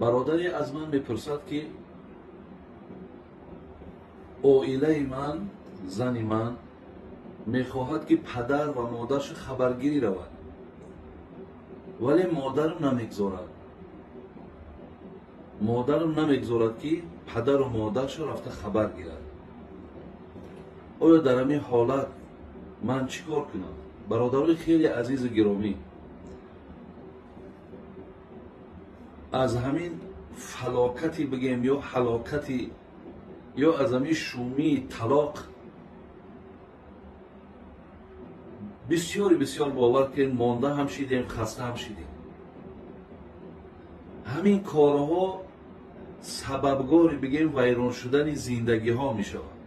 Бародаре аз ман мепурсад, ки оилаи ман, зани ман мехоҳад, ки падар ва модараш хабаргирӣ равад, вале модарам намегзорад. Модарам намегзорад, ки падару модараш рафта хабар гирад. Оё дар ҳамин ҳолат ман чӣ кор кунам? Бародарои хеле азизу гиромӣ, аз ҳамин фалокати бигем ё ҳалокати ё аз ҳамин шумии талоқ бисёри бисёр бовар кунед, монда ҳам шидем, хаста ҳам шидем. Ҳамин корҳо сабабгори бигем вайрон шудани зиндагиҳо мешавад.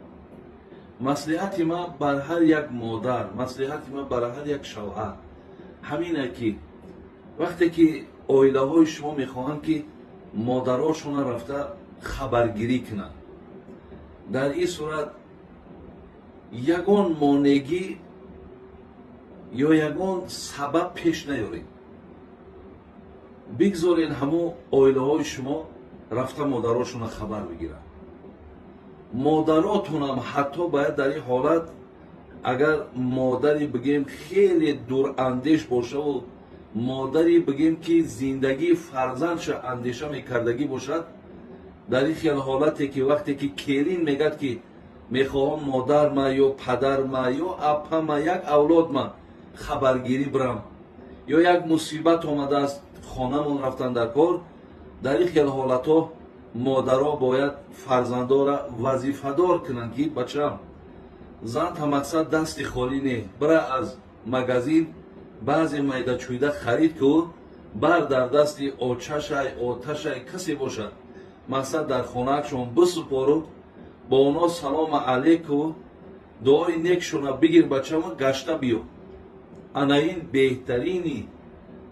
Маслиҳати ман бар ҳар як модар, маслиҳати ман бар ҳар як шавҳар ҳамине, ки вақте ки оилаҳои шумо мехоҳанд, ки модарошона рафта хабаргирӣ кунанд, дар ин сурат ягон монеъгӣ ё ягон сабаб пеш наёред. Бигзоред ҳамон оилаҳои шумо рафта модарошона хабар бигиранд. Модаротонам ҳатто бояд дар ин ҳолат, агар модари бигем хеле дурандеш бошаву модари бигем ки зиндагии фарзандша андеша мекардагӣ бошад, дар ин хел ҳолате ки вақте ки келин мегӯяд, ки мехоҳам модарма ё падарма ё апама, як авлодма хабаргирӣ бирам, ё як мусибат омадааст, хонамон рафтан дар кор, дар ин хел ҳолатҳо модаро бояд фарзандора вазифадор кунанд, ки бачам, зан та мақсад дасти холӣ не, бира аз магазин баъзе майдачӯйда харид ку, бар дар дасти очашай, оташай, касе бошад, мақсад дар хонаашон бисупору, бо оно салому алейку, дуои некшона бигир, бачама, гашта биё. Ана ин беҳтарини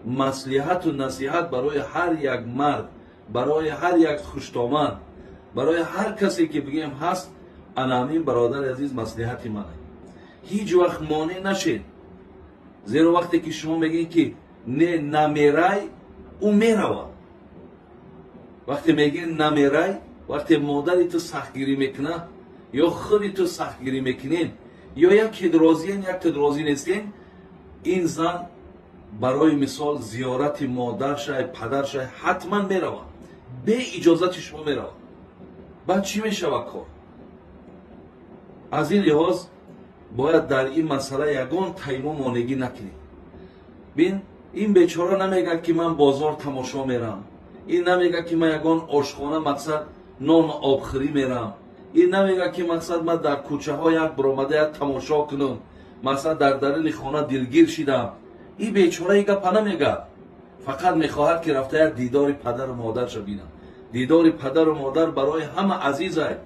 маслиҳату насиҳат барои ҳар як мард, барои ҳар як хуштоман, барои ҳар касе ки бигем ҳаст. Ана ҳамин, бародари азиз, маслиҳати ман. Ҳеҷ вақт монеъ нашед, зеро вақте ки шумо мегӯед, ки не, намерай, ӯ меравад. Вақте мегӯед намерай, вақте модари ту сахтгирӣ мекунад ё худи ту сахтгирӣ мекунед, ё як кид розиен, як кид розӣ нестен, ин зан барои мисол зиёрати модаршай, падаршай ҳатман меравад, бе иҷозати шумо меравад. Баъд чӣ мешавад кор? Аз ин лиҳоз бояд дар ин масъала ягон таймо монегӣ накунем. Бин, ин бечора намегӯяд, ки ман бозор тамошо мерам, ин намегӯяд, ки ман ягон ошхона мақсад нону обхӯрӣ мерам, ин намегӯяд, ки мақсад ман дар кӯчаҳо як баромада як тамошо кунам, мақсад дар даруни хона дилгир шидам. Ин бечора ин гапа намегӯяд, фақат мехоҳад, ки рафта як дидори падару модарша бинам. Дидори падару модар барои ҳама азизай,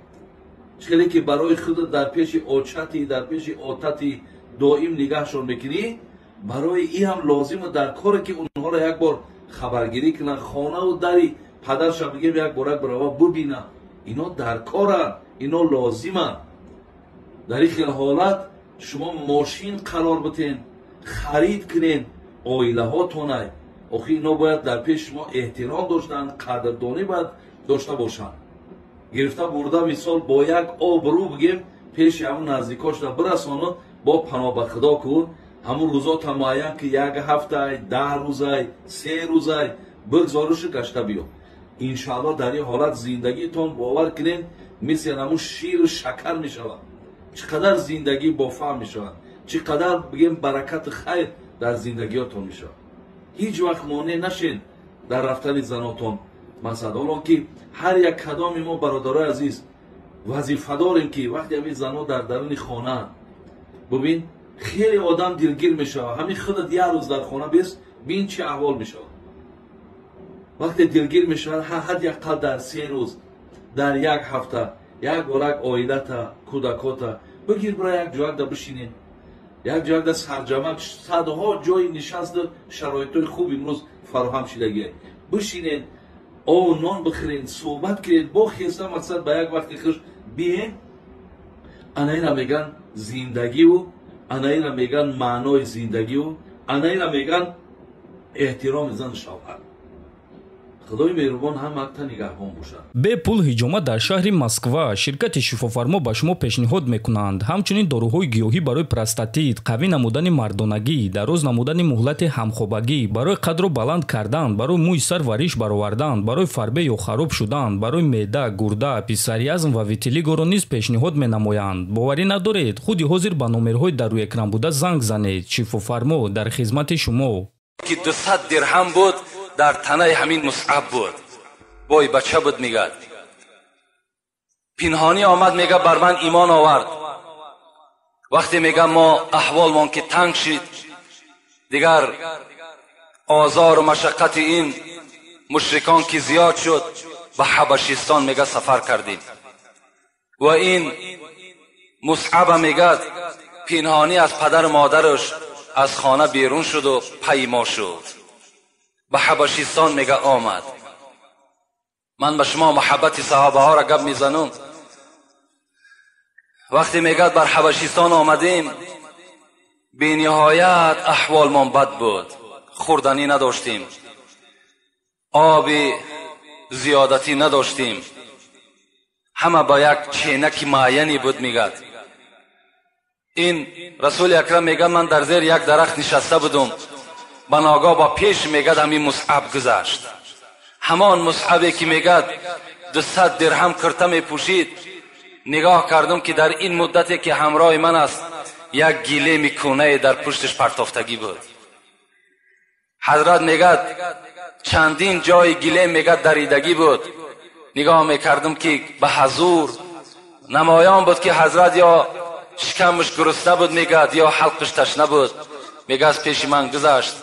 хеле ки барои худ дар пеши очати, дар пеши отати доим нигаҳшон мекунӣ, барои ин ҳам лозиму дар коре, ки онҳоро як бор хабаргирӣ кунанд, хонаву дари падарша бигем як борак барова бубинанд. Ино дар коранд, ино лозиманд. Дар ин хел ҳолат шумо мошин қарор битен, харид кунен, оилаҳотонай. Охи ино бояд дар пеши шумо эҳтиром доштанд, қадрдонӣ бояд дошта бошанд. Гирифта бурда мисол бо як обрӯ бигем пеши ҳамун наздикошда бирасону, бо паноҳ ба худо ку, ҳамун рӯзота муайян ки як ҳафтай, 10 рӯзай, 3 рӯзай бигзорушу гашта биё. Иншааллоҳ дар ин ҳолат зиндагитон, бовар кунед, мисли ҳамун ширу шакар мешавад. Чӣ қадар зиндагӣ бофаҳм мешавад, чӣ қадар бигем баракату хайр дар зиндагиётон мешавад. Ҳеҷ вақт монеъ нашед дар рафтани занотон. Масалан, ҳоло ки ҳар як кадоми мо, бародарои азиз, вазифа дорем, ки вақте ҳамин зано дар даруни хона, бубин, хеле одам дилгир мешавад. Ҳамин худат як рӯз дар хона бес, бин чӣ аҳвол мешавад. Вақте дилгир мешавад, ҳадди ақал дар 3 рӯз, дар як ҳафта як борак оилата, кӯдакота бигир, бира як ҷоякда бишинед, як ҷоякда сарҷама, садҳо ҷои нишасту шароитҳои хуб имрӯз фароҳам шидагие, бишинед, ову нон бихӯред, суҳбат кунед, бо хеста мақсад ба як вақти хуш биен. Ана ина мегӯянд зиндагиву, ана ина мегӯянд маънои зиндагиву, ана ина мегӯянд эҳтироми зану шавҳар. Худои меҳрубон ҳамата нигаҳбон бошад. Бепул ҳиҷома дар шаҳри Москва. Ширкати Шифофармо ба шумо пешниҳод мекунанд ҳамчунин доруҳои гиёҳӣ барои простатит, қавӣ намудани мардонагӣ, дароз намудани муҳлати ҳамхобагӣ, барои қадро баланд кардан, барои мӯи сар ва риш баровардан, барои фарбе ё хароб шудан, барои меъда, гурда, псориаз ва витилигоро низ пешниҳод менамоянд. Боварӣ надоред? Худи ҳозир ба номерҳои дар рӯи экран буда занг занед. Шифофармо дар хизмати шумо. Ки 200 дирҳам буд, дар танаи ҳамин Мусъаб буд. Бой бача буд, мегад. Пинҳонӣ омад, мега, бар ман имон овард. Вақте, мега, мо аҳволмон ки танг шид, дигар озору машаққати ин мушрикон ки зиёд шуд, ба Ҳабашистон, мега, сафар кардем ва ин Мусъаба, мегад, пинҳонӣ аз падару модараш аз хона берун шуду пайи мо шуд, ба Ҳабашистон, мега, омад. Ман ба шумо муҳаббати саҳобаҳоро гап мезанам. Вақте, мегад, бар Ҳабашистон омадем, бениҳоят аҳволмон бад буд, хӯрданӣ надоштем, оби зиёдатӣ надоштем, ҳама ба як ченаки муайяне буд. Мегад, ин Расули Акрам мегад, ман дар зери як дарахт нишаста будум, ба ногоҳ ба пеш, мегад, ҳамин Мусъаб гузашт. Ҳамон Мусъабе ки, мегад, 200 дирҳам курта мепӯшид. Нигоҳ кардам, ки дар ин муддате ки ҳамроҳи ман аст, як гилеми кӯнае дар пушташ партофтагӣ буд. Ҳазрат мегад, чандин ҷои гилем, мегад, даридагӣ буд. Нигоҳ мекардам, ки ба ҳазур намоён буд, ки ҳазрат ё шикамаш гурусна буд, мегад, ё ҳалқаш ташна буд. Мега, аз пеши ман гузашт.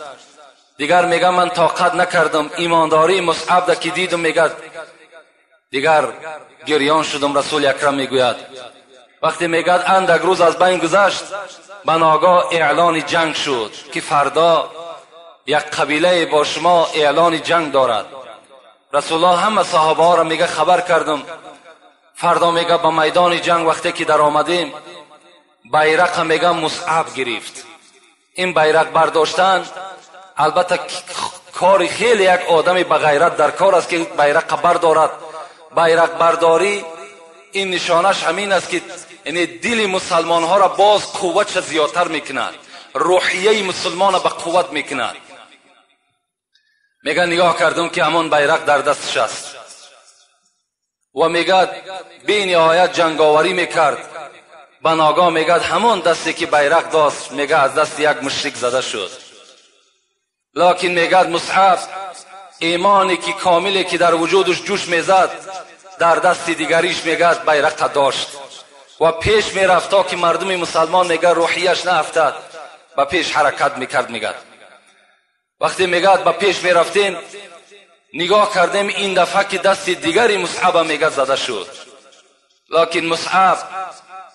Дигар, мегам, ман тоқат накардам, имондории Мусъабда ки дидум, мегад, дигар гирён шудум. Расули Акрам мегӯяд, вақте, мегад, андак рӯз аз байн гузашт, ба ногоҳ эълони ҷанг шуд, ки фардо як қабилае бо шумо эълони ҷанг дорад. Расулуллоҳ ҳама саҳобаҳоро, мега, хабар кардам. Фардо, мега, ба майдони ҷанг вақте ки даромадем, байрақа, мега, Мусъаб гирифт. Ин байрақ бардоштан албатта кори хеле як одами бағайрат дар кор аст, ки байрақа бардорад. Байрақбардорӣ ин нишонаш ҳамин аст, ки яъне дили мусалмонҳоро боз қувватша зиёдтар мекунад, рӯҳияи мусулмонро ба қувват мекунад. Мега, нигоҳ кардам, ки ҳамон байрақ дар дасташ аст ва, мегад, бениҳоят ҷанговарӣ мекард. Ба ногоҳ, мегад, ҳамон дасте ки байрақ дошт, мега, аз дасти як мушрик зада шуд. Локин, мегад, Мусъаб имоне ки комиле ки дар вуҷудаш ҷӯш мезад, дар дасти дигариш, мегад, байрақа дошт ва пеш мерафт, то ки мардуми мусалмон, мегад, рӯҳияш наафтад, ба пеш ҳаракат мекард. Мегад, вақте, мегад, ба пеш мерафтем, нигоҳ кардем, ин дафъа ки дасти дигари Мусъаба, мегад, зада шуд. Локин Мусъаб,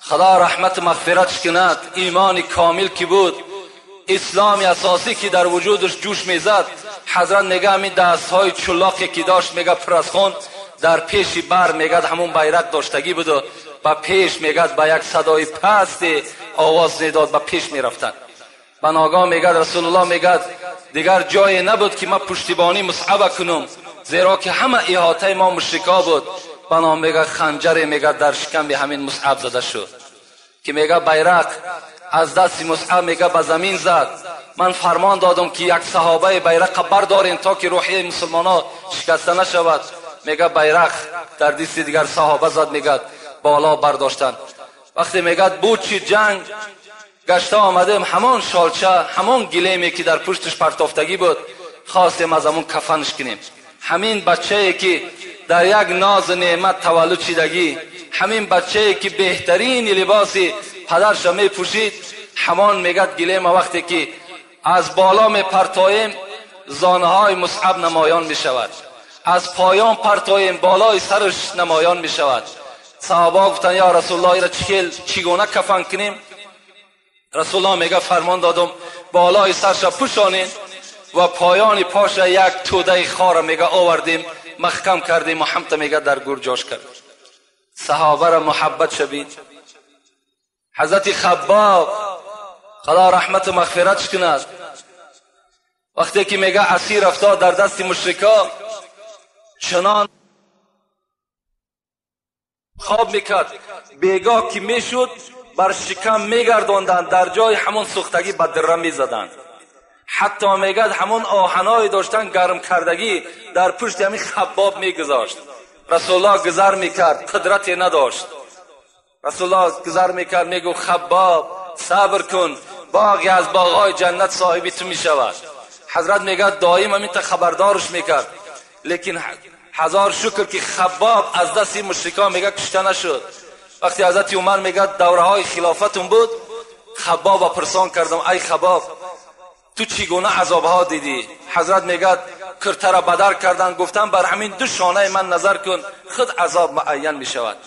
Худо раҳмату мағфиратш кунад, имони комил ки буд, исломи асосӣ ки дар вуҷудаш ҷӯш мезад, ҳазрат мега, ҳамин дастҳои чулоқе ки дошт, мега, пур аз хун, дар пеши бар, мегад, ҳамун байрақ доштагӣ буду ба пеш, мегад, ба як садои пасте овоз медод, ба пеш мерафтанд. Ба ногоҳ, мегад, Расулуллоҳ мегад, дигар ҷое набуд, ки ман пуштибонӣ Мусъаба кунам, зеро ки ҳама иҳотаи мо мушрикҳо буд. Ба ном, мега, ханҷаре, мегад, дар шикамби ҳамин Мусъаб зада шуд, ки, мега, байрақ аз дасти Мусъаб, мега, ба замин зад. Ман фармон додам, ки як саҳобаи байрақа бардорем, то ки рӯҳияи мусулмонҳо шикаста нашавад. Мега, байрақ дар дасти дигар саҳоба зад, мегад, боло бардоштанд. Вақте, мегад, буд чи ҷанг гашта омадем, ҳамон шолча, ҳамон гилеме ки дар пушташ партофтагӣ буд, хостем аз ҳамон кафанш кунем. Ҳамин бачае ки дар як нозу неъмат таваллуд шидагӣ, ҳамин бачае ки беҳтарини либоси падарша мепӯшид, ҳамон, мегад, гилема вақте ки аз боло мепартоем, зонаҳои Мусъаб намоён мешавад, аз поён партоем, болои сараш намоён мешавад. Саҳоба гуфтанд: «Ё Расулуллоҳ, ира чӣ гуна кафан кунем?» Расулуллоҳ мега, фармон додам, болои сарша пӯшонем ва поёни поша як тӯдаи хора, мега, овардем, маҳкам кардем ва ҳамта, мега, дар гур ҷош кард. Саҳобара муҳаббат шавид. Ҳазрати Хаббоб, Худо раҳмату мағфиратш кунад, вақте ки, мега, асир афтод дар дасти мушрикҳо. Чунон хоб мекард, бегоҳ ки мешуд бар шикам мегардонданд, дар ҷои ҳамон сӯхтагӣ ба дира мезаданд. Ҳатто мегӯяд ҳамон оҳаное доштан гарм кардагӣ дар пушти ҳамин Хаббоб мегузошт. Расулуллоҳ гузар мекард, қудрате надошт. Расулуллоҳ гузар мекард, мегуфт Хаббоб сабр кун, боғе аз боғҳои ҷаннат соҳиби ту мешавад. Ҳазрат мегӯяд доим ҳамин та хабардорш мекард. Лекин ҳазор шукр ки Хаббоб аз дасти мушрикон мегӯяд кушта нашуд. Вақте ҳазрати Умар мегӯяд давраҳои хилофатун буд, Хаббобро пурсон кардам, ай Хаббоб, ту чӣ гуна азобҳо дидӣ? Ҳазрат мегӯяд куртаро бадар кардан, гуфтам бар ҳамин ду шонаи ман назар кун, худ азоб муайян мешавад.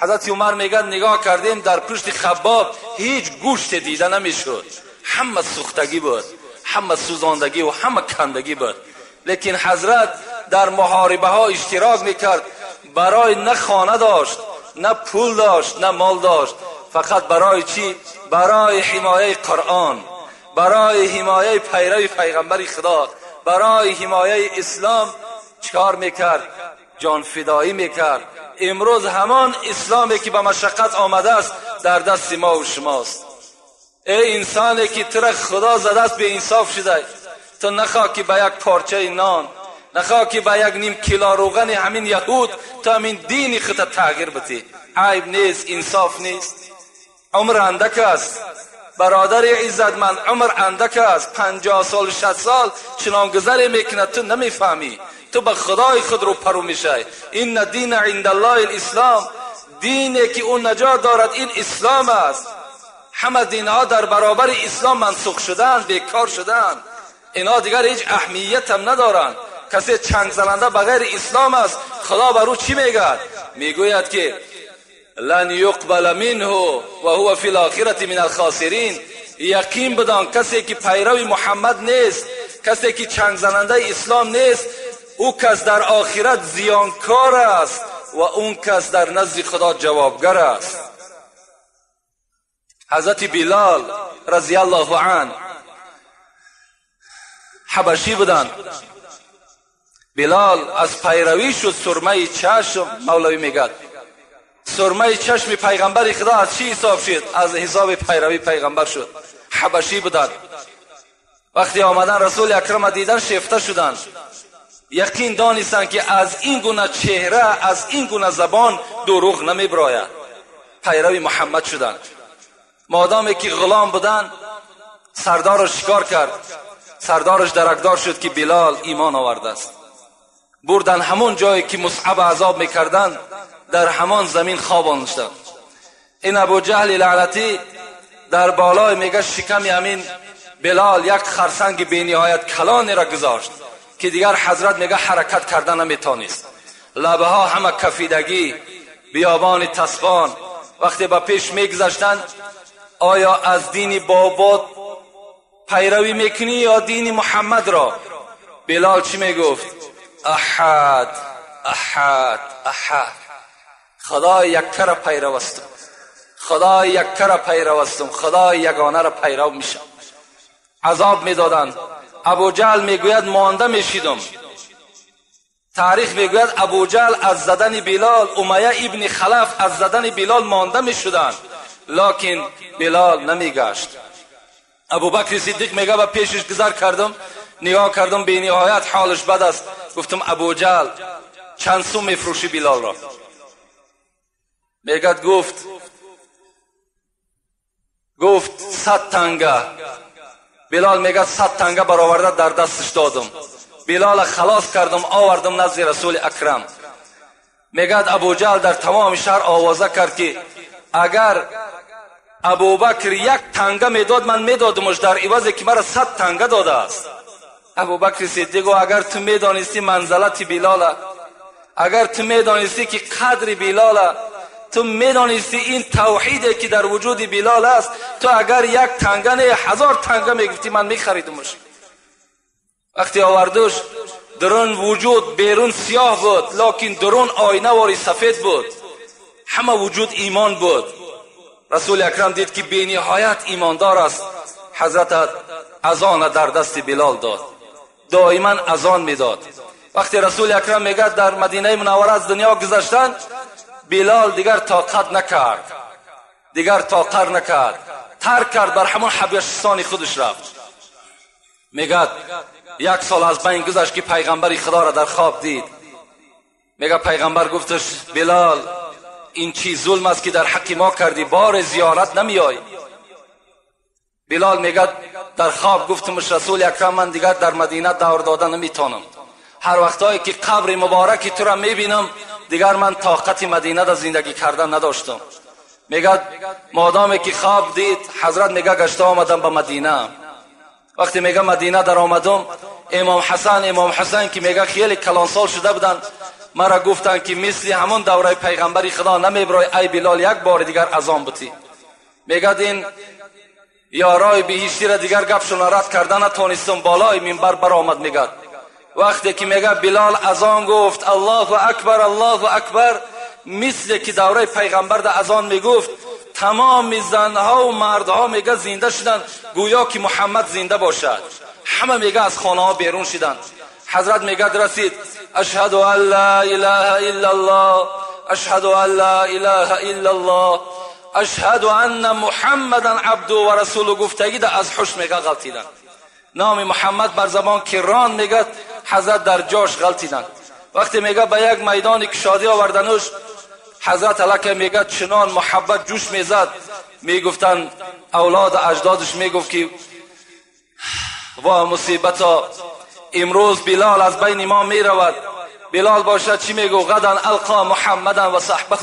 Ҳазрати Умар мегӯяд нигоҳ кардем, дар пушти Хаббоб ҳеҷ гӯште дида намешуд, ҳама сӯхтагӣ буд, ҳама сӯзондагӣ ва ҳама кандагӣ буд. Лекин ҳазрат дар муҳорибаҳо иштирок мекард, барои на хона дошт, на пул дошт, на мол дошт, фақат барои чӣ? Барои ҳимояи Қуръон, барои ҳимояи пайрави пайғамбари Худо, барои ҳимояи ислом чикор мекард? ҷонфидоӣ мекард. Имрӯз ҳамон исломе ки ба машаққат омадааст дар дасти мо ва шумост. Эй инсоне ки тура Худо задааст, беинсоф шудай, ту нахоҳ ки ба як порчаи нон, нахоҳ ки ба як ним кило рӯғани ҳамин яҳуд ту ҳамин дини худта тағйир битӣ. Айб нест, инсоф нест. Умр андак аст бародари иззатманд, умр андак аст. 50 сол, 60 сол чунон гузаре мекунад, ту намефаҳмӣ. Ту ба худои худ рӯпарӯ мешавӣ. Инна дина индаллоҳи лислом, дине ки ӯ наҷот дорад ин ислом аст. Ҳама динҳо дар баробари ислом мансух шуданд, бекор шуданд. Инҳо дигар ҳеҷ аҳамиятам надоранд. Касе чангзананда ба ғайри ислом аст, Худо бар ӯ чӣ мегӯяд? Мегӯяд ки лан юқбала минҳу ва ҳува фи лохирати мин алхосирин. Яқин бидон касе ки пайрави Муҳаммад нест, касе ки чангзанандаи ислом нест, ӯ кас дар охират зиёнкор аст ва он кас дар назди Худо ҷавобгар аст. Ҳазрати Билол разияллоҳу ан ҳабашӣ буданд. Билол аз пайравӣ шуд сурмаи чашм. Мавлавӣ мегӯяд сурмаи чашми пайғамбари Худо аз чӣ ҳисоб шуд? Аз ҳисоби пайравии пайғамбар шуд. Ҳабашӣ буданд. Вақте омадан Расули Акрама дидан, шефта шуданд. Яқин донистанд ки аз ин гуна чеҳра, аз ин гуна забон дурӯғ намебирояд. Пайрави Муҳаммад шуданд. Модоме ки ғулом буданд, сардараш шикор кард. Сардараш даракдор шуд ки Билол имон овардааст. Бурдан ҳамон ҷое ки Мусъаб азоб мекарданд, дар ҳамон замин хоб оништанд. Ин Абу Ҷаҳли лаънатӣ дар болои мега шиками ҳамин Билол як харсанги бениҳоят калонеро гузошт ки дигар ҳазрат мега ҳаракат карда наметонист. Лабаҳо ҳама кафидагӣ, биёбони тасбон. Вақте ба пеш мегузаштанд, оё аз дини бобот пайравӣ мекунӣ ё дини Муҳаммадро? Билол чӣ мегуфт? Аҳад, аҳад, аҳад. Худои яккаро пайрав ҳастам, Худои яккаро пайрав ҳастам, Худои ягонаро пайрав мешавам. Азоб медоданд. Абу Ҷаҳл мегӯяд монда мешидам. Таърих мегӯяд Абу Ҷаҳл аз задани Билол, Умайя ибни Халаф аз задани Билол монда мешуданд, локин Билол намегашт. Абубакри Сиддиқ мегӯяд ба пешаш гузар кардам, нигоҳ кардам, бениҳоят ҳолаш бад аст. Гуфтам Абу Ҷаҳл, чанд сум мефурӯшӣ Билолро? Мегӯяд гуфт 100 танга. Билол мегӯяд 100 танга бароварда дар дасташ додам. Билола халос кардам, овардам назди Расули Акрам. Мегӯяд Абу Ҷаҳл дар тамоми шаҳр овоза кард ки агар Абубакр як танга медод, ман медодамаш дар ивазе ки маро 100 танга додааст. Абубакри Сиддиқ гуфт агар ту медонисти манзалати Билола, агар ту медонисти ки қадри Билола, ту медонисти ин тавҳиде ки дар вуҷуди Билол аст, ту агар як танга не 1000 танга мегуфтӣ, ман мехаридумаш. Вақте овардуш, дарун вуҷуд берун сиёҳ буд, локин дарун оинавори сафед буд. Ҳама вуҷуд имон буд. Расули Акрам дид ки бениҳоят имондор аст. Ҳазрат азона дар дасти Билол дод. Доиман азон медод. وقتی رسول اکرم میگه در مدینه منوره از دنیا گذشتن، بلال دیگر طاقت نکرد، دیگر طاقت نکرد، ترک کرد، بر همون حبشستان خودش رفت. میگه یک سال از بین گذشت که پیغمبر خدا را در خواب دید. میگه پیغمبر گفتش بلال این چی ظلم است که در حق ما کردی، بار زیارت نمیای. بلال میگه در خواب گفتمش رسول اکرم من دیگر در مدینه دور داده نمیتونم، هر وقتایی که قبر مبارکی تو را میبینم دیگر من طاقت مدینه در زندگی کردن نداشتم. میگه مادامی که خواب دید حضرت میگه گشته آمدم به مدینه. وقتی میگه مدینه در آمدم، امام حسن که میگه خیلی کلانسال شده بودن، مرا گفتن که مثل همون دوره پیغمبری خدا نمیبرای ای بلال یک بار دیگر اذان بتی. میگه این یارای بهشتی را دیگر گپشون رد کردن نتونستم، بالای منبر برآمد. میگه وقتی که میگه بلال اذان گفت الله اکبر الله اکبر، مثل که دوره پیغمبر در اذان میگفت، تمام زنها و مردها میگه زنده شدن، گویا که محمد زنده باشد. همه میگه از خانه ها بیرون شدن. حضرت میگه رسید اشهد ان لا اله الا الله، اشهد ان لا اله الا الله، اشهد ان محمدا عبده و رسوله. گفتگی ده از حش میگه غلطیدن، نام محمد بر زبان که ران میگه حضرت در جاش غلطیدن. وقتی میگه به یک میدان کشادی آوردنش، حضرت علیه میگه چنان محبت جوش میزد، میگفتن اولاد اجدادش میگفت که وا مصیبتا، امروز بلال از بین ما میرود. بلال باشد چی میگو؟ غدا القا محمدا و صحبه.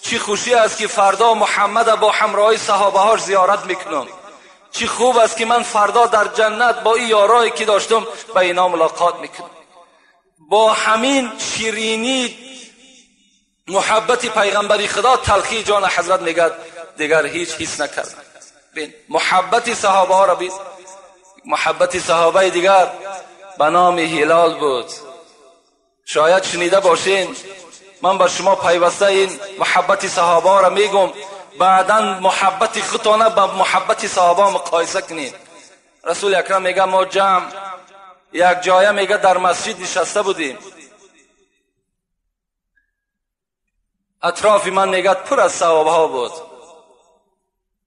چی خوشی است که فردا محمد با همراهی صحابه هاش زیارت میکنم. چی خوب است که من فردا در جنت با این یارایی که داشتم به اینا ملاقات میکنم. با همین شیرینی محبت پیغمبری خدا تلخی جان حضرت میگه دیگر هیچ حس نکرد. بین محبت صحابه ها را بین، محبت صحابه دیگر به نام هلال بود. شاید شنیده باشین من با شما پیوسته این محبت صحابه ها را میگم، بعدا محبت خودتان با محبت صحابه مقایسه کنید. رسول اکرم میگه ما جمع یک جایه میگه در مسجد نشسته بودیم، اطراف من میگه پر از صحابه ها بود.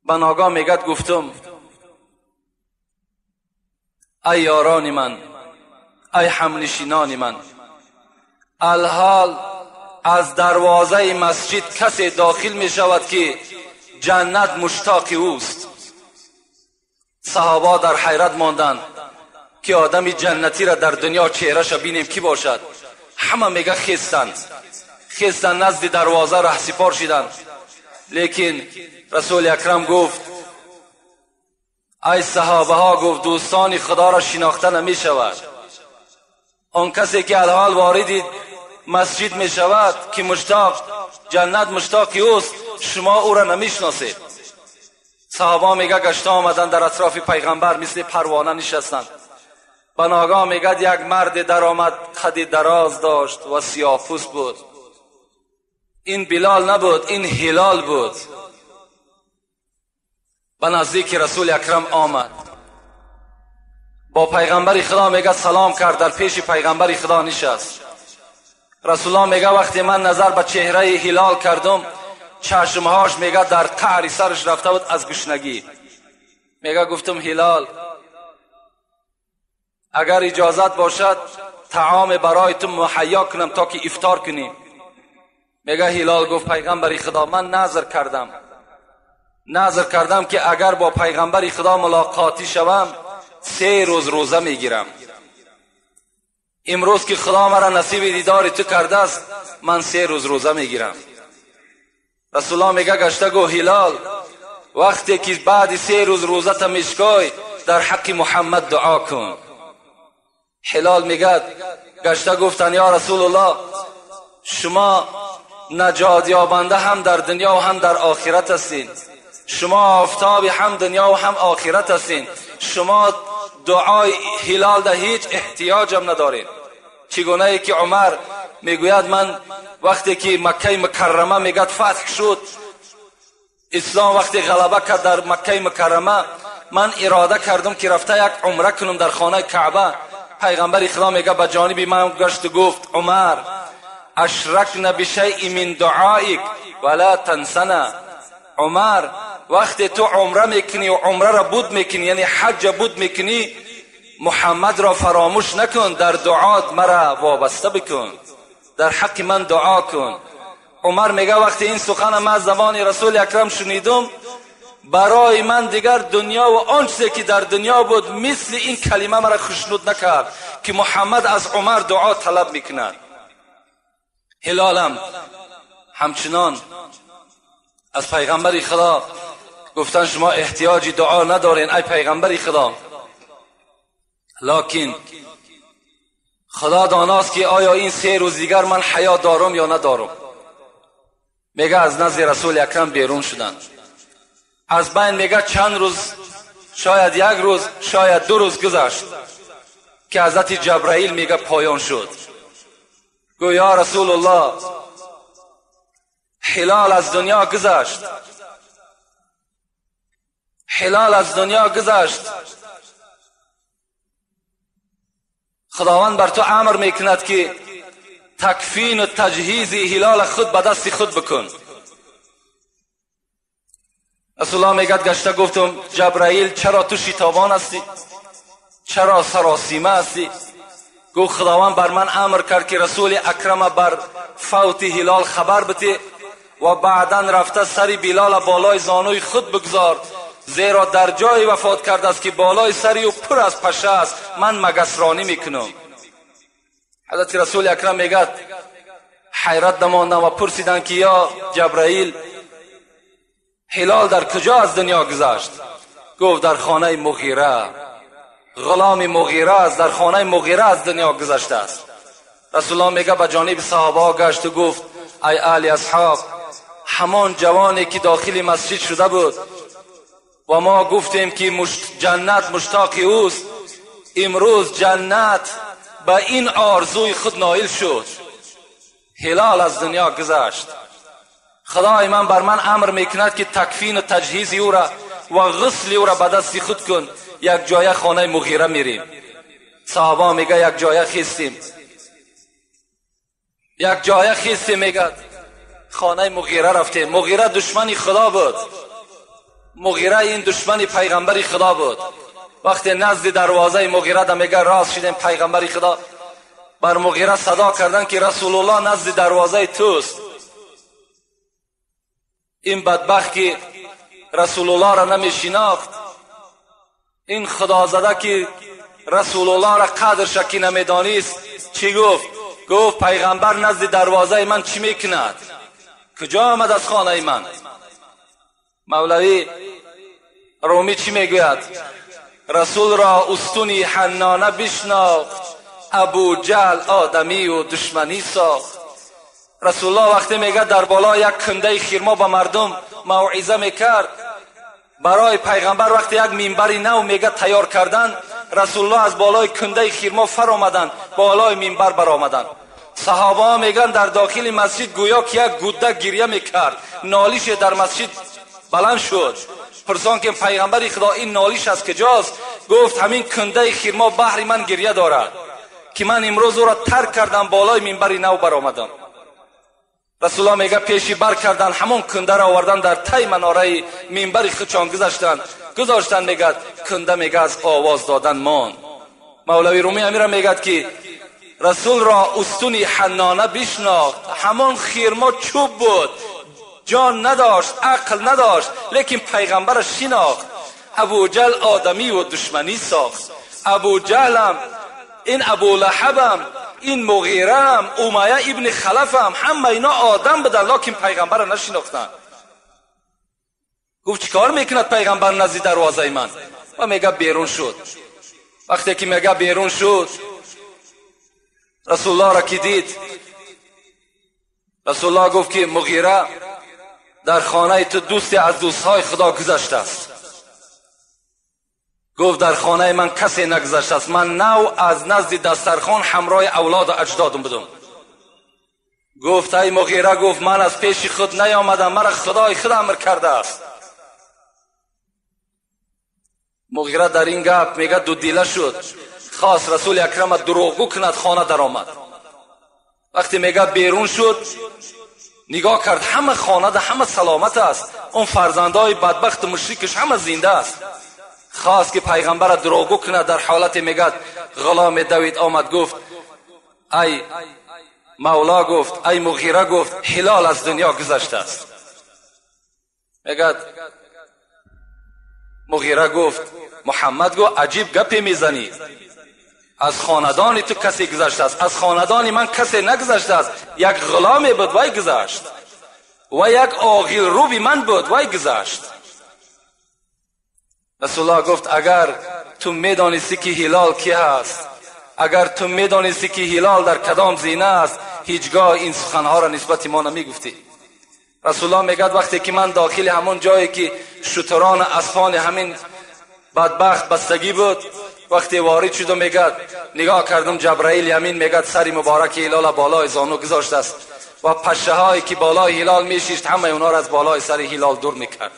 بناگاه میگه گفتم ای یاران من، ای همنشینان من، الحال از دروازه مسجد کسی داخل می شود که جنت مشتاق اوست. صحابه در حیرت ماندند که آدم جنتی را در دنیا چهره‌اش بینیم کی باشد. همه میگه خیستند نزد دروازه ره سپار شدند. لیکن رسول اکرم گفت ای صحابه ها، گفت دوستان خدا را شناخته نمی شود. آن کسی که الحال وارد مسجد می شود که مشتاق جنت مشتاق اوست، شما او را نمی شناسید. صحابه میگه گشته آمدن در اطراف پیغمبر مثل پروانه نشستند. بناگاه میگه یک مرد در آمد، قد دراز داشت و سیاه پوست بود. این بلال نبود، این هلال بود. به نزدیک رسول اکرم آمد، با پیغمبر خدا میگه سلام کرد، در پیش پیغمبر خدا نشست. رسول الله میگه وقتی من نظر به چهره هلال کردم، چشمهاش میگه در قعر سرش رفته بود از گشنگی. میگه گفتم هلال اگر اجازت باشد طعام برای تو مهیا کنم تا که افطار کنیم. میگه هلال گفت پیغمبر خدا من نذر کردم که اگر با پیغمبر خدا ملاقاتی شوم 3 روز روزه میگیرم. امروز که خدا مرا نصیب دیدار تو کرده است، من 3 روز روزه میگیرم. رسول الله میگه گشته گو هلال وقتی که بعد 3 روز روزه تا میشکای در حق محمد دعا کن. هلال میگه گشته گفتن یا رسول الله شما نجات یابنده هم در دنیا و هم در آخرت هستین، شما آفتاب هم دنیا و هم آخرت هستین، شما دعای هلال در هیچ احتیاجم ندارین. چگونه ای که عمر میگوید من وقتی که مکه مکرمه میگد فتح شد، اسلام وقتی غلبه کرد در مکه مکرمه، من اراده کردم که رفته یک عمره کنم در خانه کعبه. پیغمبر خدا میگه به جانب من گشت و گفت عمر اشرکنا بشیء من دعائک ولا تنسنا. عمر وقتی تو عمره میکنی و عمره را بود میکنی، یعنی حج بود میکنی، محمد را فراموش نکن، در دعات مرا وابسته بکن، در حق من دعا کن. عمر میگه وقتی این سخن من از زبان رسول اکرم شنیدم، برای من دیگر دنیا و آن چیزی که در دنیا بود مثل این کلمه مرا خوشنود نکرد که محمد از عمر دعا طلب میکند. هلالم همچنان از پیغمبر خدا گفتن شما احتیاجی دعا ندارین ای پیغمبر خدا، لکن خدا داناست که آیا این 3 روز دیگر من حیات دارم یا ندارم. میگه از نزد رسول اکرم بیرون شدن، از بین میگه چند روز، شاید 1 روز شاید 2 روز گذشت که حضرت جبرائیل میگه پایان شد. گو یا رسول الله هلال از دنیا گذشت، هلال از دنیا گذشت، خداوند بر تو امر میکند که تکفین و تجهیز هلال خود به دست خود بکن. رسول الله میگد گشته گفتم جبرائیل چرا تو شتابان هستی، چرا سراسیمه هستی؟ گفت خداوند بر من امر کرد که رسول اکرم بر فوت هلال خبر بده و بعدا رفته سر بلال بالای زانوی خود بگذار، زیرا در جای وفات کرده است که بالای سری او پر از پشه است، من مگسرانی میکنم. حضرت رسول اکرم میگد حیرت نماندم و پرسیدن که یا جبرائیل هلال در کجا از دنیا گذشت؟ گفت در خانه مغیره، غلام مغیره است، در خانه مغیره از دنیا گذشته است. رسول الله میگه به جانب صحابه گشت و گفت ای اهل اصحاب، همان جوانی که داخل مسجد شده بود و ما گفتیم که جنت مشتاق اوست، امروز جنت به این آرزوی خود نایل شد. هلال از دنیا گذشت. خدای من بر من امر میکند که تکفین و تجهیز او را و غسل او را به دست خود کن. یک جایه خانه مغیره میریم. صحابه میگه یک جایه خیستیم، یک جایه خیستیم، میگه خانه مغیره رفتیم. مغیره دشمنی خدا بود، مغیره این دشمنی پیغمبر خدا بود. وقتی نزد دروازه مغیره ده میگه راست شدیم، پیغمبر خدا بر مغیره صدا کردن که رسول الله نزد دروازه توست. این بدبخت که رسول الله را نمیشناخت، این خدا زده که رسول الله را قدرش که نمیدانست، چی گفت؟ گفت پیغمبر نزد دروازه من چی میکند؟ کجا آمد از خانه من؟ مولوی رومی چی میگوید؟ رسول را استونی حنانه بشناخت، ابو جهل آدمی و دشمنی ساخت. رسول الله وقتی میگه در بالا یک کنده خرما به مردم موعظه میکرد، برای پیغمبر وقتی یک منبر نو میگه تیار کردن، رسول الله از بالای کنده خرما فر آمدن، بالای منبر برآمدن. صحابه ها میگن در داخل مسجد گویا که یک گوده گریه میکرد، نالیش در مسجد بلند شد. پرسان که پیغمبر خدا این نالیش از کجاست؟ گفت همین کنده خرما بحر من گریه دارد که من امروز او را ترک کردم، بالای منبر نو برآمدم. رسول الله میگه پیشی بر کردن، همون کنده را آوردن در تای مناره منبر خودشان گذاشتن. میگه کنده میگه از آواز دادن مان. مولوی رومی امیر میگه که رسول را استونی حنانه بشناخت، همان خرما چوب بود، جان نداشت، عقل نداشت، لیکن پیغمبر شناخت. ابو جهل آدمی و دشمنی ساخت. ابو جهلم، این ابو لهبم، این مغیرم، امیه ابن خلفم، همه اینا آدم بودن، لکن پیغمبر را نشناختن. گفت چیکار میکند پیغمبر نزد دروازه من؟ و میگه بیرون شد. وقتی که میگه بیرون شد، رسول الله را که دید، رسول الله گفت که مغیره در خانه تو دوستی از دوستهای خدا گذشته است. گفت در خانه من کسی نگذشته است، من نو از نزد دسترخوان همراه اولاد و اجدادم بودم. گفت ای مغیره، گفت من از پیش خود نیامدم، مرا خدای خود امر کرده است. مغیره در این گپ میگه دو دیله شد. خواست رسول اکرم دروغگو کند، خانه درآمد. وقتی میگه بیرون شد، نگاه کرد همه خانه ده همه سلامت است، اون فرزندای بدبخت مشرکش همه زنده است. خواست که پیغمبر دروغگو کند، در حالت میگه غلام دوید آمد، گفت ای مولا، گفت ای مغیره، گفت هلال از دنیا گذشته است. میگه مغیره گفت محمد گفت عجیب گپی میزنی، از خاندان تو کسی گذشته است، از خاندان من کسی نگذشته است، یک غلام بود وای گذشت و یک آغیل روبی من بود وای گذشت. رسول الله گفت اگر تو میدانستی که هلال کی هست، اگر تو میدانستی که هلال در کدام زینه است، هیچگاه این سخنها را نسبت ما نمیگفتی. رسول الله میگد وقتی که من داخل همون جایی که شتران اسفان همین بدبخت بستگی بود، وقتی وارد شدم میگد نگاه کردم جبرائیل یمین میگد سری مبارک هلال بالای زانو گذاشته است و پشه هایی که بالای هلال میشیشت همه اونا را از بالای سر هلال دور میکرد.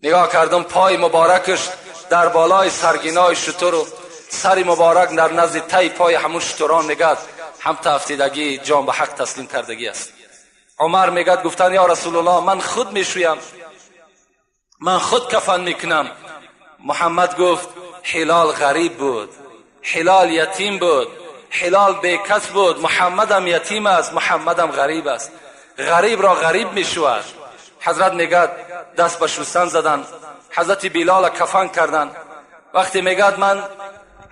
نگاه کردم پای مبارکش در بالای سرگینای شتر و سری مبارک در نزد تای پای همون شتران میگد هم تافتیدگی جان به حق تسلیم کردگی است. عمر میگد گفتن یا رسول الله من خود میشویم، من خود کفن میکنم. محمد گفت هلال غریب بود، هلال یتیم بود، هلال بیکس بود، محمدم یتیم است، محمدم غریب است، غریب را غریب میشود. حضرت میگد دست به شستن زدن، حضرت بلال کفن کردن. وقتی میگد من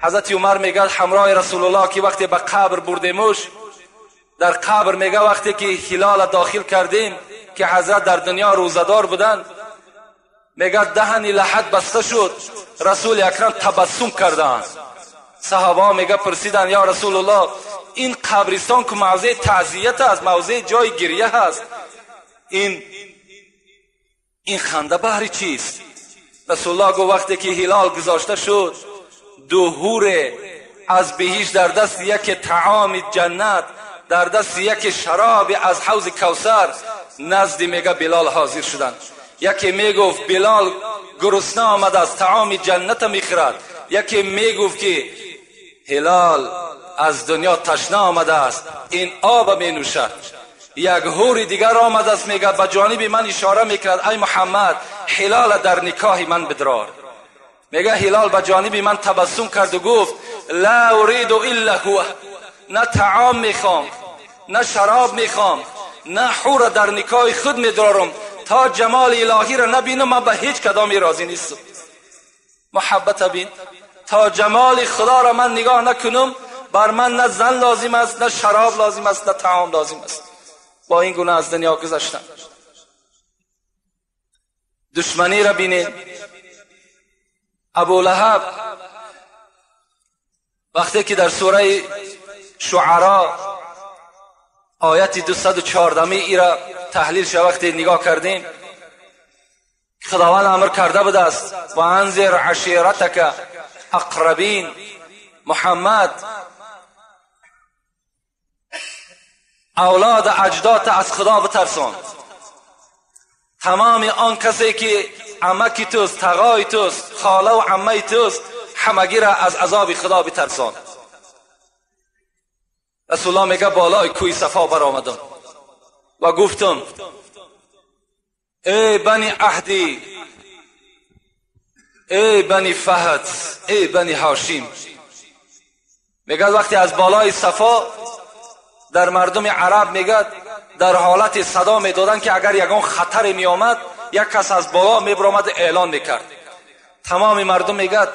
حضرت عمر میگد همراه رسول الله که وقتی به قبر بردیمش، در قبر میگه وقتی که هلال داخل کردیم که حضرت در دنیا روزدار بودن، میگه دهن لحد بسته شد، رسول اکرم تبسم کردند. صحابه میگه پرسیدن یا رسول الله این قبرستان که موضع تعزیت است، موضع جای گریه هست، این خنده بهر چیست؟ رسول الله گفت وقتی که هلال گذاشته شد، دو حور از بهشت در دست یک طعام جنت، در دست یک شراب از حوض کوثر نزد میگه بلال حاضر شدند. یکی میگفت بلال گرسنه آمد از طعام جنت میخورد، یکی میگفت که هلال از دنیا تشنه آمده است، این آب می نوشد. یک حور دیگر آمده است میگه به جانب من اشاره میکرد ای محمد هلال در نکاح من بدرار. میگه هلال به جانب من تبسم کرد و گفت لا اريد الا هو، نه طعام میخوام، نه شراب میخوام، نه حور در نکاح خود میدرارم، تا جمال الهی را نبینم من به هیچ کدامی راضی نیستم. محبت بین، تا جمال خدا را من نگاه نکنم بر من نه زن لازم است، نه شراب لازم است، نه طعام لازم است. با این گونه از دنیا گذشتم. دشمنی را بینید، ابو لهب وقتی که در سوره شعرا آیت 214 ای را تحلیل شد، وقتی نگاه کردیم خداوند امر کرده بوده است و انذر عشیرتک اقربین، محمد اولاد اجداد از خدا بترسان، تمام آن کسی که عمکی توست، تغای توست، خاله و عمه توست، همگی را از عذاب خدا بترسان. رسول الله میگه بالای کوی صفا برآمدم و گفتم ای بنی عهدی، ای بنی فهد، ای بنی هاشم. میگه وقتی از بالای صفا در مردم عرب میگه در حالت صدا میدادن که اگر یگان خطر میآمد یک کس از بالا میبرآمد اعلان میکرد. تمام مردم میگه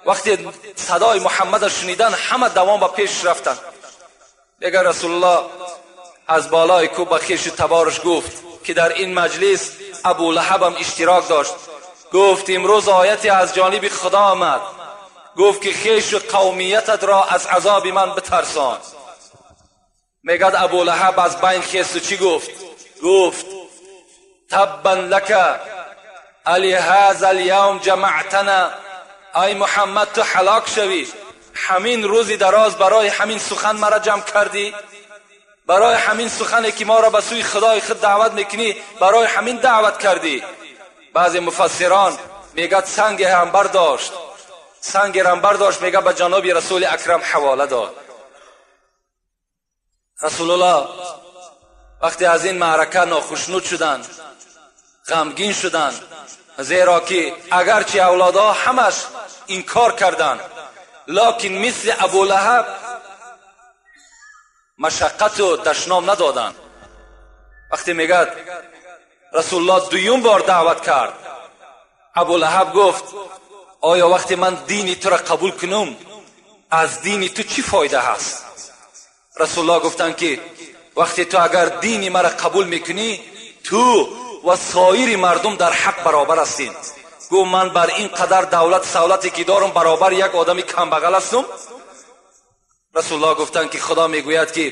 وقتی صدای محمد شنیدن همه دوام به پیش رفتن. میگه رسول الله از بالای کوه به خویش تبارش گفت که در این مجلس ابو لهب هم اشتراک داشت، گفت امروز آیتی از جانب خدا آمد، گفت که خویش و قومیتت را از عذاب من بترسان. میگد ابو لهب از بین خیست و چی گفت؟ گفت تبا لک علی هذا الیوم جمعتنا، ای محمد تو هلاک شوی، همین روزی دراز برای همین سخن مرا جمع کردی، برای همین سخنی که ما را به سوی خدای خود دعوت میکنی برای همین دعوت کردی. بعضی مفسران میگد سنگ هم برداشت، Сангерам бардошт, мега ба ҷаноби Расули Акрам ҳавола дод. Расулуллоҳ вақте аз ин маърака нохушнуд шуданд, ғамгин шуданд, зеро ки агарчи авлодҳо ҳамаш инкор карданд, локин мисли Абулаҳаб машаққату дашном надоданд. Вақте мегӯяд Расулуллоҳ дуюм бор даъват кард, Абулаҳаб гуфт: оё вақте ман дини туро қабул кунам, аз дини ту чӣ фоида ҳаст? Расулуллоҳ гуфтанд ки вақте ту агар дини маро қабул мекунӣ, ту ва соири мардум дар ҳақ баробар ҳастед. Гуфт: ман бар ин қадар давлат савлате ки дорам баробар як одами камбағал ҳастам? Расулуллоҳ гуфтанд ки Худо мегӯяд ки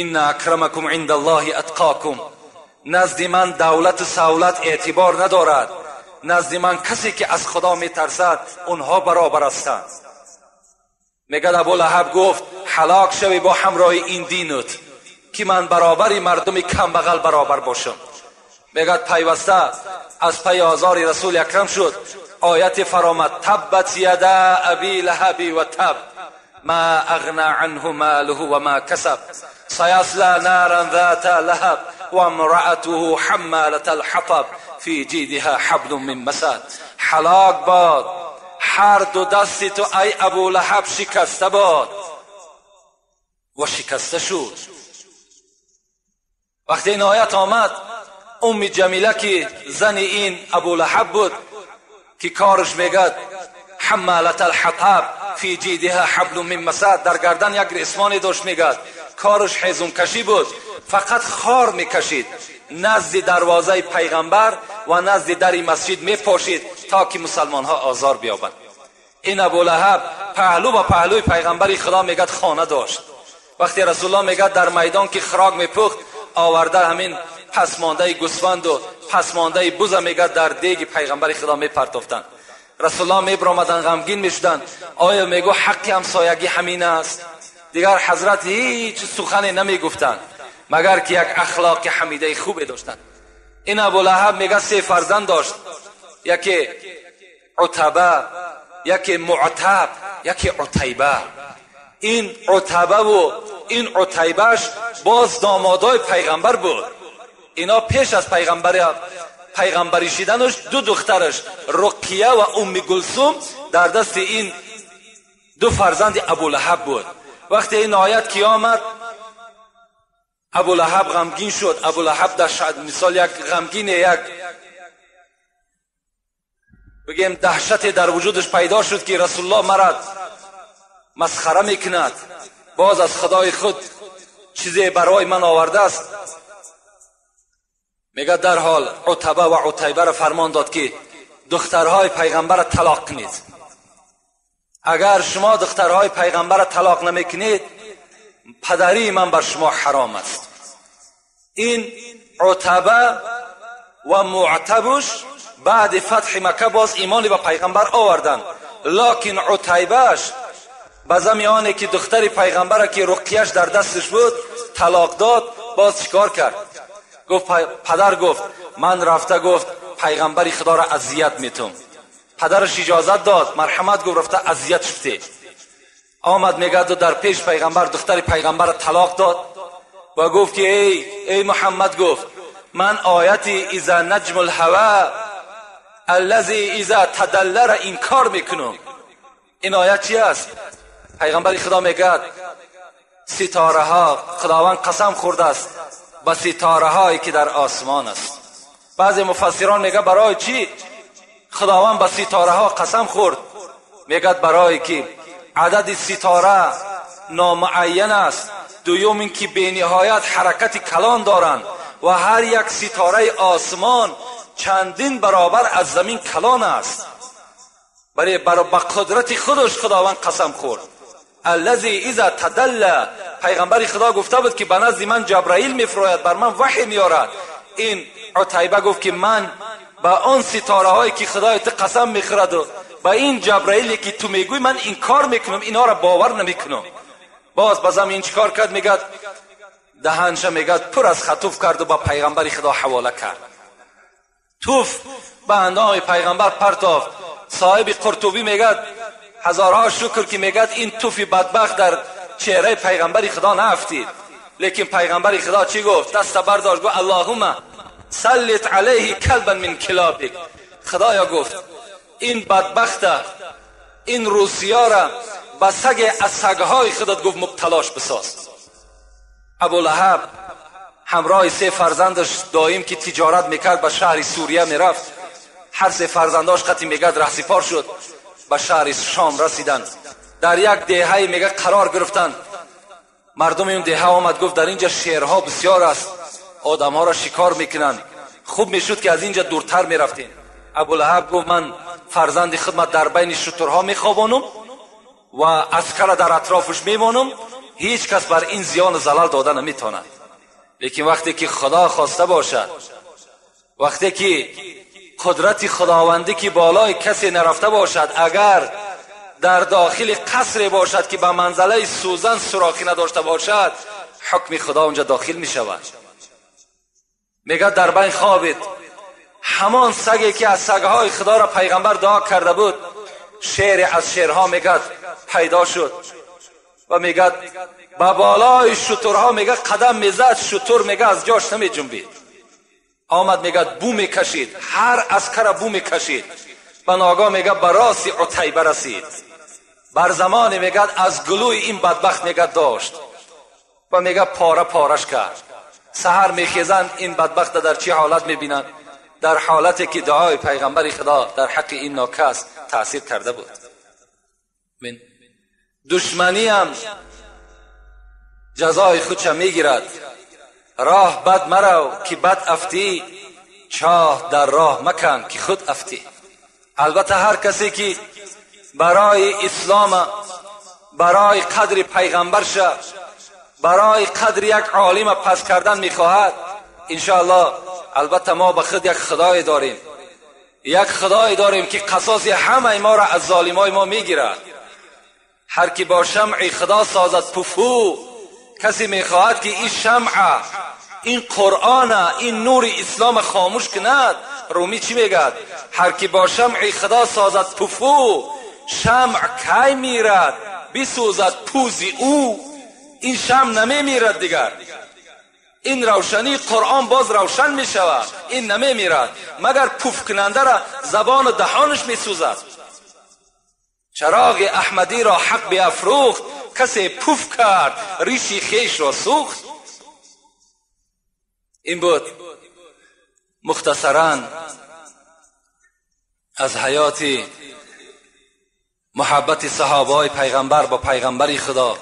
инна акрамакум индаллоҳи атқокум, назди ман давлату савлат эътибор надорад, назди ман касе ки аз Худо метарсад онҳо баробар ҳастанд. Мегӯяд Абулаҳаб гуфт: ҳалок шавӣ бо ҳамроҳи ин динут ки ман баробари мардуми камбағал баробар бошам. Мегӯяд пайваста аз пайи озори Расули Акрам шуд. Ояти фаромад: таббат яда аби лаҳаби ва таб ма ағна анҳу малуҳу ва ма касаб саясла наран зата лаҳаб ва имраатуҳу ҳаммалата алҳатаб фи ҷидиҳа ҳаблун мин масад. Ҳалок бод ҳар ду дасти ту ай Абулаҳаб, шикаста бод. Ва шикаста шуд. Вақте ин оят омад, Умми Ҷамила ки зани ин Абулаҳаб буд, ки корш мегӯяд ҳаммалата алҳатаб фи ҷидиҳа ҳаблун мин масад, дар гардан як ресмоне дошт, мегӯяд корш ҳезумкашӣ буд, фақат хор мекашид, назди дарвозаи пайғамбар ва назди дари масҷид мепошид то ки мусалмонҳо озор биёбанд. Ин Абулаҳаб паҳлӯ ба паҳлӯи пайғамбари Худо мегӯяд хона дошт. Вақте Расулуллоҳ мегӯяд дар майдон ки хӯрок мепухт, оварда ҳамин пасмондаи гӯсфанду пасмондаи буза мегӯяд дар деги пайғамбари Худо мепартофтанд. Расулуллоҳ мебиромаданд, ғамгин мешуданд. Оё мегӯ ҳаққи ҳамсоягӣ ҳамин аст? Дигар ҳазрат ҳеҷ сухане намегуфтанд, магар ки як ахлоқи ҳамидаи хубе доштанд. Ин Абулаҳаб мегӯяд се фарзанд дошт, яке Утаба, яке Муътаб, яке Утайба. Ин Утабаву ин Утайбаш боз домодои пайғамбар буд. Ино пеш аз пайғамбарӣ шиданаш ду духтараш Руқия ва Умми Гулсум дар дасти ин ду фарзанди Абулаҳаб буд. Вақте ин оят ки омад, Абулаҳаб ғамгин шуд. Абулаҳаб дар мисол як ғамгине, як бигем даҳшате дар вуҷудаш пайдо шуд ки Расулуллоҳ мара масхара мекунад, боз аз Худои худ чизе барои ман овардааст. Мегӯяд дарҳол Утаба ва Утайбаро фармон дод ки духтарҳои пайғамбарро талоқ кунед. Агар шумо духтарҳои пайғамбарро талоқ намекунед, падарии ман бар шумо ҳаром аст. Ин Утаба ва Муътабуш баъди фатҳи Макка боз имони ба пайғамбар оварданд, локин Утайбаш ба зами оне ки духтари пайғамбара ки Руқияш дар дасташ буд талоқ дод, боз чикор кард? Гуфт падар, гуфт ман рафта, гуфт пайғамбари Худоро азият метум. Падараш иҷозат дод, марҳамат гуфт, рафта азият шуфте. Омад мегӯяд дар пеш пайғамбар духтари пайғамбарро талоқ дод ва гуфт ки эй Муҳаммад, гуфт ман ояти иза наҷму лҳава аллази иза тадаллара инкор мекунам. Ин оят чи аст? Пайғамбари Худо мегӯяд ситораҳо, Худованд қасам хӯрдааст ба ситораҳое ки дар осмон аст. Баъзе муфассирон мегӯяд барои чӣ Худованд ба ситораҳо қасам хӯрд? Мегӯяд барое ки адади ситора номуайян аст, дуюм ин ки бениҳоят ҳаракати калон доранд ва ҳар як ситораи осмон чандин баробар аз замин калон аст. Барои ба қудрати худаш Худованд қасам хӯрд. Аллази иза тадалла, пайғамбари Худо гуфта буд ки ба назди ман Ҷабраил мефурояд, бар ман ваҳй меорад. Ин Утайба гуфт ки ман ба он ситораҳое ки Худои ту қасам мехӯраду ба ин Ҷабраиле ки ту мегӯй ман инкор мекунам, инҳоро бовар намекунам. Боз ба замин чикор кард? Мегӯяд даҳанша мегӯяд пур аз хатуф карду ба пайғамбари Худо ҳавола кард. Туф ба андоми пайғамбар партофт. Соҳиби Қуртубӣ мегӯяд هزارها شکر که میگد این توفی بدبخت در چهره پیغمبر خدا نفتید. لیکن پیغمبر خدا چی گفت؟ دست برداشت گفت اللهم سلط علیه کلبا من کلابک. خدایا گفت این بدبخت، این روسیا را به سگ از سگهای خودت گفت مبتلاش بساز. ابولهب همراه سه فرزندش دایم که تجارت میکرد به شهر سوریه میرفت. هر سه فرزنداش قطعی میگد رهسپار شد، به شهر شام رسیدند. در یک دهه میگه قرار گرفتند. مردم اون دهه آمد گفت در اینجا شیرها بسیار است، آدمها را شکار میکنند، خوب میشد که از اینجا دورتر میرفتیم. ابولهب گفت من فرزند خدمت در بین شترها میخوابانم و عسکر در اطرافش میمانم، هیچ کس بر این زیان و زلل داده نمیتواند. لیکن وقتی که خدا خواسته باشد، وقتی که قدرت خداوندی که بالای کسی نرفته باشد، اگر در داخل قصر باشد که به منزله سوزن سوراخی نداشته باشد، حکم خدا اونجا داخل می شود. میگه در بین خوابید، همان سگی که از سگهای خدا را پیغمبر دعا کرده بود، شعر از شعرها میگه پیدا شد و میگه به بالای شترها میگه قدم میزد، شتر میگه از جاش نمی جنبید. آمد میگه بو میکشید، هر عسکر بو میکشید. به ناگاه میگه به راس عتیبه رسید. بر زمان میگه از گلوی این بدبخت میگه داشت و میگه پاره پارش کرد. سحر میخیزند این بدبخت در چه حالت میبینند؟ در حالتی که دعای پیغمبر خدا در حق این ناکس تاثیر کرده بود. من دشمنی هم جزای خودش میگیرد. راه بد مرو که بد افتی، چاه در راه مکن که خود افتی. البته هر کسی که برای اسلام، برای قدر پیغمبر شه، برای قدر یک عالم پس کردن میخواهد، انشاءالله البته ما به خود یک خدای داریم، یک خدای داریم که قصاص همه ما را از ظالمای ما میگیرد. هر کی با شمع خدا سازد پفو، کسی میخواهد که این شمع، این قرآن، این نور اسلام خاموش کند. رومی چی میگد؟ هر کی با شمع خدا سازد پفو، شمع کی میرد بسوزد پوزی او. این شمع نمیمیرد دیگر، این روشنی قرآن باز روشن میشود، این نمیمیرد، مگر پف کننده را زبان و دهانش میسوزد. چراغ احمدی را حق بیافروخت، کسی پف کرد ریشی خیش را سوخت. این بود مختصرا از حیات محبت صحابه پیغمبر با پیغمبر خدا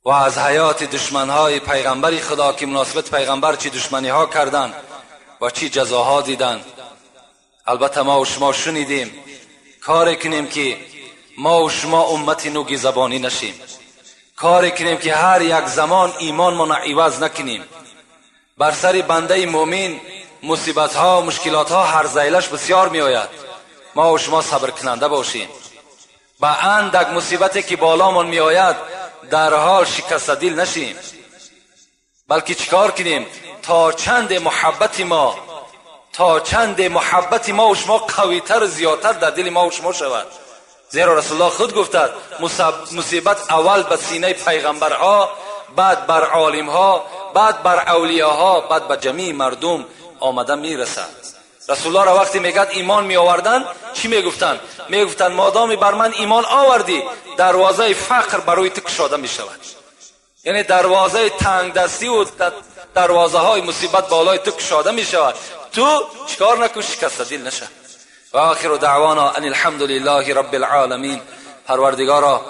و از حیات دشمنهای پیغمبر خدا که مناسبت پیغمبر چی دشمنی ها کردن و چی جزاها دیدن. البته ما و شما شنیدیم، کار کنیم که ما و شما امت نوگی زبانی نشیم، کار کنیم که هر یک زمان ایمان ما عوض نکنیم. بر سر بنده مؤمن مصیبت ها و مشکلات ها هر زیلش بسیار می آید. ما و شما صبر کننده باشیم. به اندک مصیبتی که بالامان می آید در حال شکست دل نشیم، بلکه چیکار کنیم؟ تا چند محبت ما، تا چند محبت ما و شما قویتر و زیادتر در دل ما و شما شود. زیرا رسول الله خود گفته مصیبت اول به سینه پیغمبرها، بعد بر عالمها، بعد بر اولیاها، بعد به جمیع مردم آمده میرسد. رسول الله را وقتی میگد ایمان می آوردن چی میگفتن؟ میگفتن مادامی بر من ایمان آوردی دروازه فقر برای تو کشاده میشود. یعنی دروازه تنگ دستی و دروازه های مصیبت بالای تو کشاده میشود. تو چیکار نکن؟ شکسته دل نشه. و آخر دعوانا ان الحمد لله رب العالمین. پروردگارا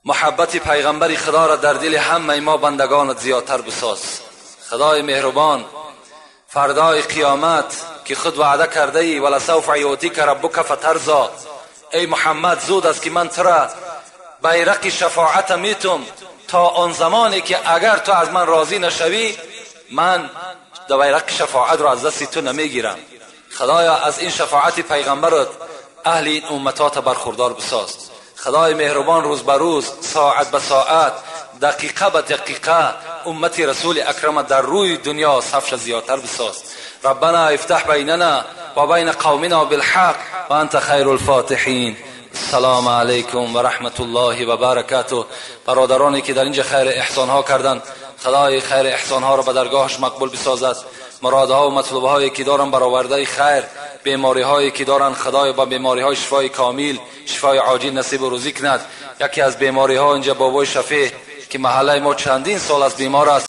محبت پیغمبر خدا را در دل همه ما بندگانت زیادتر بساز. خدای مهربان فردای قیامت که خود وعده کرده ای ولسوف یعطیک ربک فترضی، ای محمد زود است که من تو را بیرق شفاعت میتم تا آن زمانی که اگر تو از من راضی نشوی من بیرق شفاعت را از دست تو نمیگیرم. خدایا از این شفاعت پیغمبرت اهل این امتات برخوردار بساز. خدای مهربان روز به روز، ساعت به ساعت، دقیقه به دقیقه امت رسول اکرم در روی دنیا صفش زیادتر بساز. ربنا افتح بیننا و بین قومنا بالحق و انت خیر الفاتحین. Ассалому алайкум ва раҳматуллоҳи ва баракатуҳ. Бародароне ки дар инҷа хайр эҳсонҳо карданд, худои хайр эҳсонҳоро ба даргоҳаш мақбул бисозад. Муродҳо ва матлубҳое ки доранд баровардаи хайр, бемориҳое ки доранд худоё ба бемориҳои шифои комил, шифои оҷил насиб ва рӯзӣ кунад. Яке аз бемориҳо инҷа бобои Шафеъ ки маҳаллаи мо чандин сол аст бемор аст.